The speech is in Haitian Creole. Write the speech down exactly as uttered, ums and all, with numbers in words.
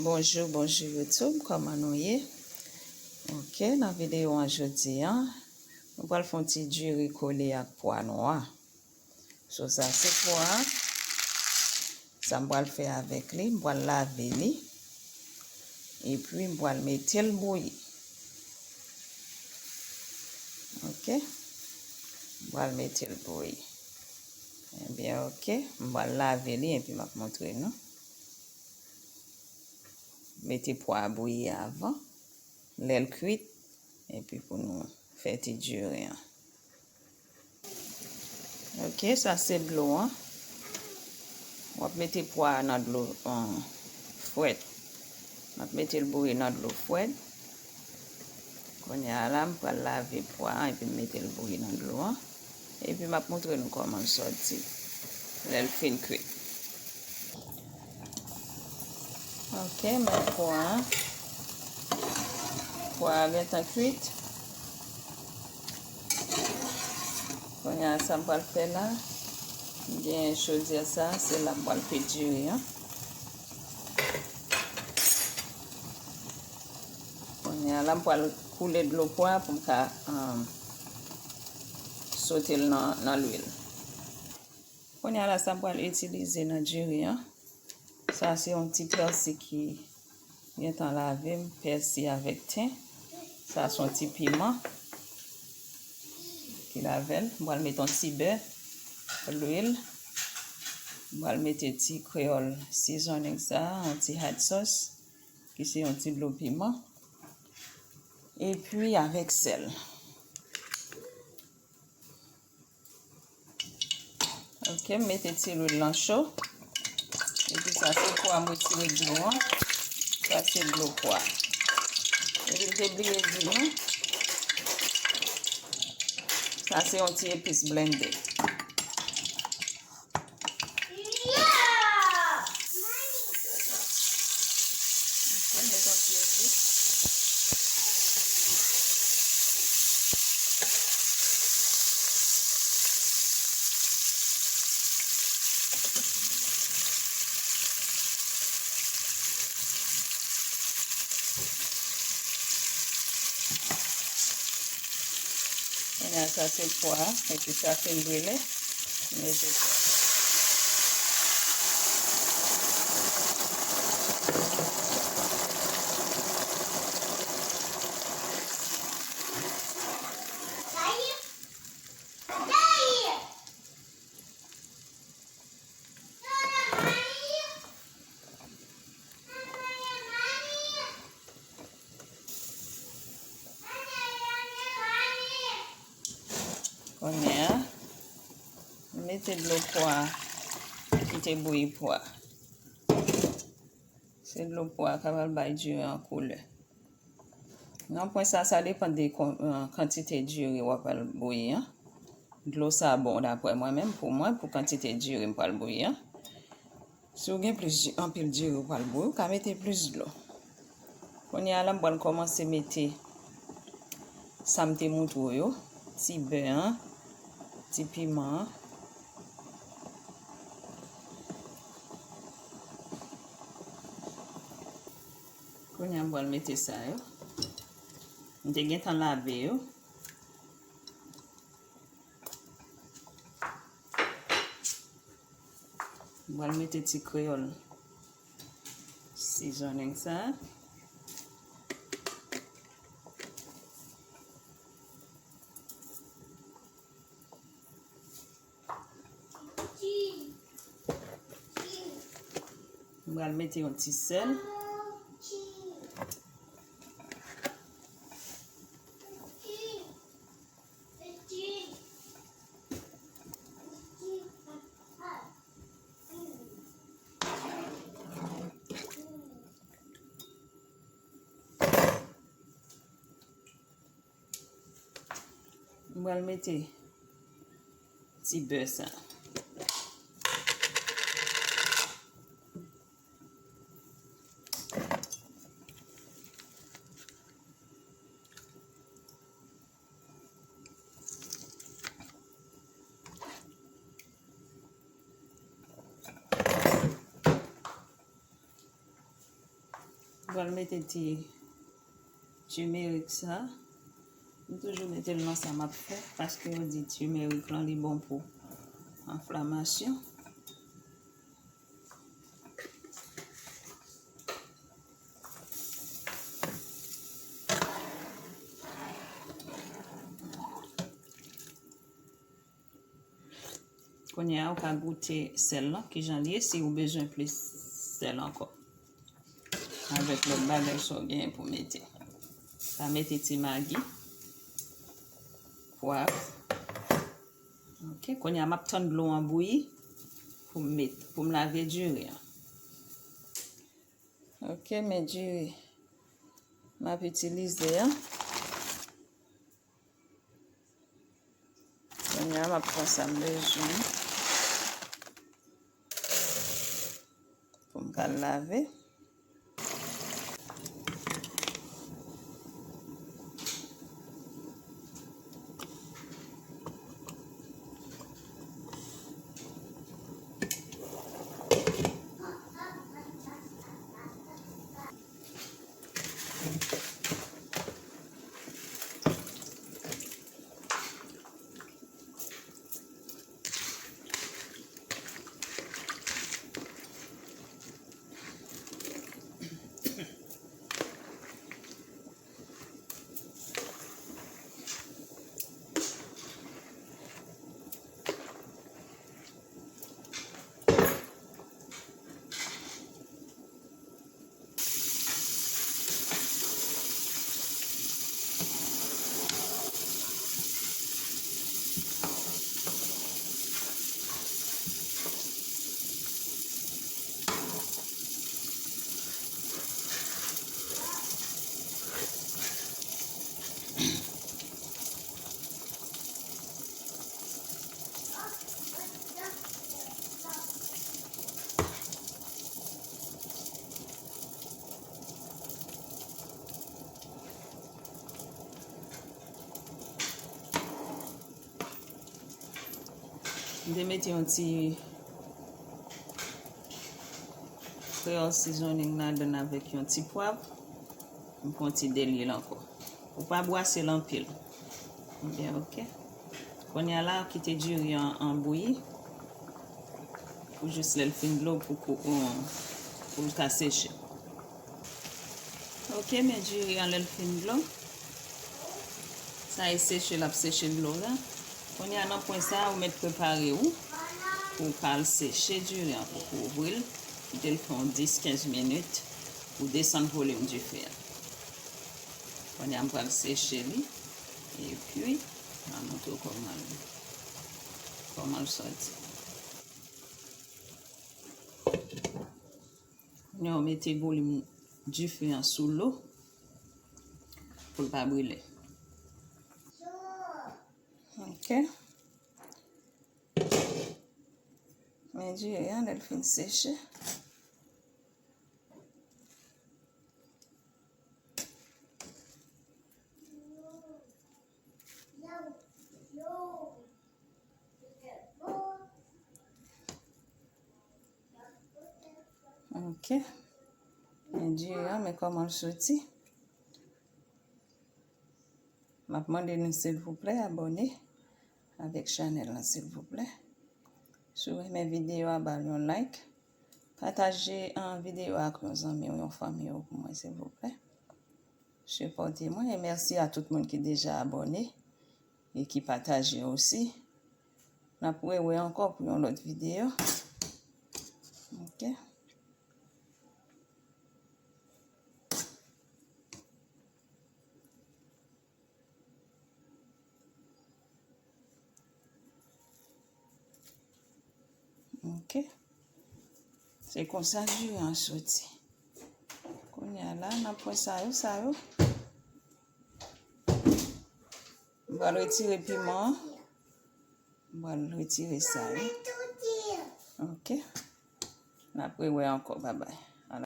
Bonjou, bonjou YouTube, kòman nou ye? Ok, nan videyo an jodi an, nou pral fè yon ti diri kole ak pwa nwa. So, sa se pwa. Sa m pral fè avèk li, m pral lave li. Epi m pral mete l bouyi. Ok? M pral mete l bouyi. Ebyen, ok. M pral lave li epi m ap montre nou. Mete pwa a bouyi avan. Lè l kwit, epi pou nou fè ti diri an. Ok, sa se dlo an. W ap mete pwa a nan dlo, um, frèt. M ap mete l bouyi nan dlo frèt. Kounye a la, m pral lave pwa a epi m mete l bouyi nan dlo an. Epi m ap montre nou kòman l sòti lè l fin kwit. Ok, men pwa a. Pwa a gentan kwit. Kounye a, sa m pral fè la, m gen chodyè sa, se la m pral fè diri an. Kounye a, la m pral koule dlo pwa pou m ka, um, sote l nan, nan lwil. Kounye a la, sa m pral itilize nan diri an. Sa se yon ti pèsi ki gentan lave, m pèsi avèk ten. Sa se yon ti piman ki lave l. M pral mete yon ti bè, lwil. M pral mete ti kreyòl seasoning sa, yon ti hot sauce, ki se yon ti dlo piman. Epi avèk sèl. Ok, m mete ti lwil lan cho. Epi sa se pwa m retire dlo an. Sa se dlo pwa. Epi m te bliye di nou, sa se yon ti epis blende. Kounye a sa se pwa, epi sa fin brile, mete pwa. Kounye a, m mete dlo pwa ki te bouyi pwa. Se dlo pwa a k ap al bay diri an koulè. Nan pwen sa, sa depann de kon-, eh, kantite diri w ap al bouyi an. Dlo sa bon, daprè mwen menm, pou mwen, pou kantite diri m pral bouyi an. Si w gen plis di-, anpil diri w pral bouyi, w ka mete plis dlo. Kounye a la, m pral kòmanse mete sa m te montre w yo, ti bè an, ti piman an. Kounye a, m pral mete sa yo. M te gentan lave yo. M pral mete ti kreyòl seasoning sa. M pral mete yon ti sèl. M pral mete ti bè sa. Pral mete ti timerik sa. M toujou mete l nan sa m ap fè, paske yo di timerik lan li bon pou anflamasyon. Kounye a, ou ka goute sèl lan, kijan l ye, si ou bezwen plis sèl ankò. Avèk lòt bagay sa w genyen pou mete. Ka mete ti magi, pwav. Ok, kounye a, m ap tann dlo an bouyi pou m met, pou m lave diri an. Ok, men diri m ap itilize an. Kounye a, m ap pran sa m bezwen pou m ka l lave. M te mete yon ti Creole seasoning ladan avèk yon ti pwav. M pran ti de lwil ankò. Ou pa bwase l anpil. Ebyen, ok. Kounye a la, kite diri an, an bouyi pou jis lè l fin dlo pou, pou, pou l ka seche. Ok, men diri an lè l fin dlo. Sa e seche, l ap seche dlo la. Kounye a nan pwen sa a, ou mèt prepare w pou w ka al seche diri an, pou kouvri l, kite l fè yon dis, kenz minit pou desann volim dife a. Kounye a m pral seche li, epi m a montre w kòman l, kòman l sòti. Kounye a w mete volim dife an sou lo pou l pa brile. Ok. Men diri an, lè l fin seche. Ok. Men diri an, men kòman l soti. M ap mande nou, silvouplè, abòne avèk chanèl lan, silvouplè. Si w renmen videyo a, ba l yon like. Pataje, ah, videyo a ak yon zanmi w, yon fanmi w pou mwen, silvouplè. Sipòte mwen, e mèsi a tout moun ki deja abòne e ki pataje osi. N ap rewè ankò pou yon lòt videyo. Ok. Ok. Se konsa diri an soti. Kounye a la, nan pwen sa yo, sa yo. M pral retire piman an. M pral retire sa yo. Ok. N ap rewè ankò. Babay.